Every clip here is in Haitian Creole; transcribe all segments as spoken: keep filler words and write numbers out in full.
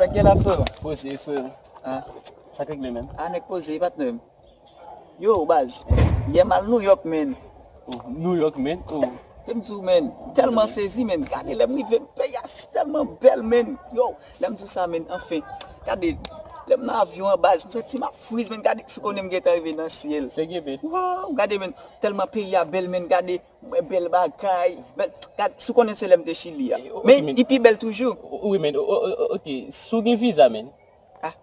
Kiyès la, frè? Poze, frè. Ah, Sa k regle menm? Ah, nèg poze, patnè m. Yo, baz. Yè m al New York, man. Oh, New York, man. Oh. Te m di w, man, m tèlman sezi, man. Gade, lè m rive peyi a, si tèlman bèl, man. Yo, lè m di w sa, man, anfen. Gade, lè m nan avyon an, baz, m santi m ap friz, man. Gade, si w konnen m gentan rive nan syèl. Serye, man. Wow, gade, man, tèlman peyi a bèl, man. Gade, m wè bèl bagay. Bèl, gade, si w konnen se lè m te Chili a. Eh, oh, Men, man. Li pi bèl toujou. Wi, man. Oh, oh, oh, ok. Si w gen viza, man. Ah,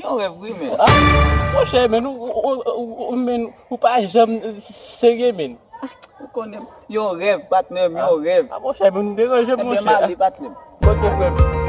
yon rèv, wi, man. Ah, monchè, man, ou, ou, ou, ou, man, ou pa janm serye, man. Ou konnen, yon rèv, patnè m, yon rèv. Ah, monchè, man, ou deranje m, Ebyen, monchè. M ale, patnè m. Ok, frè m.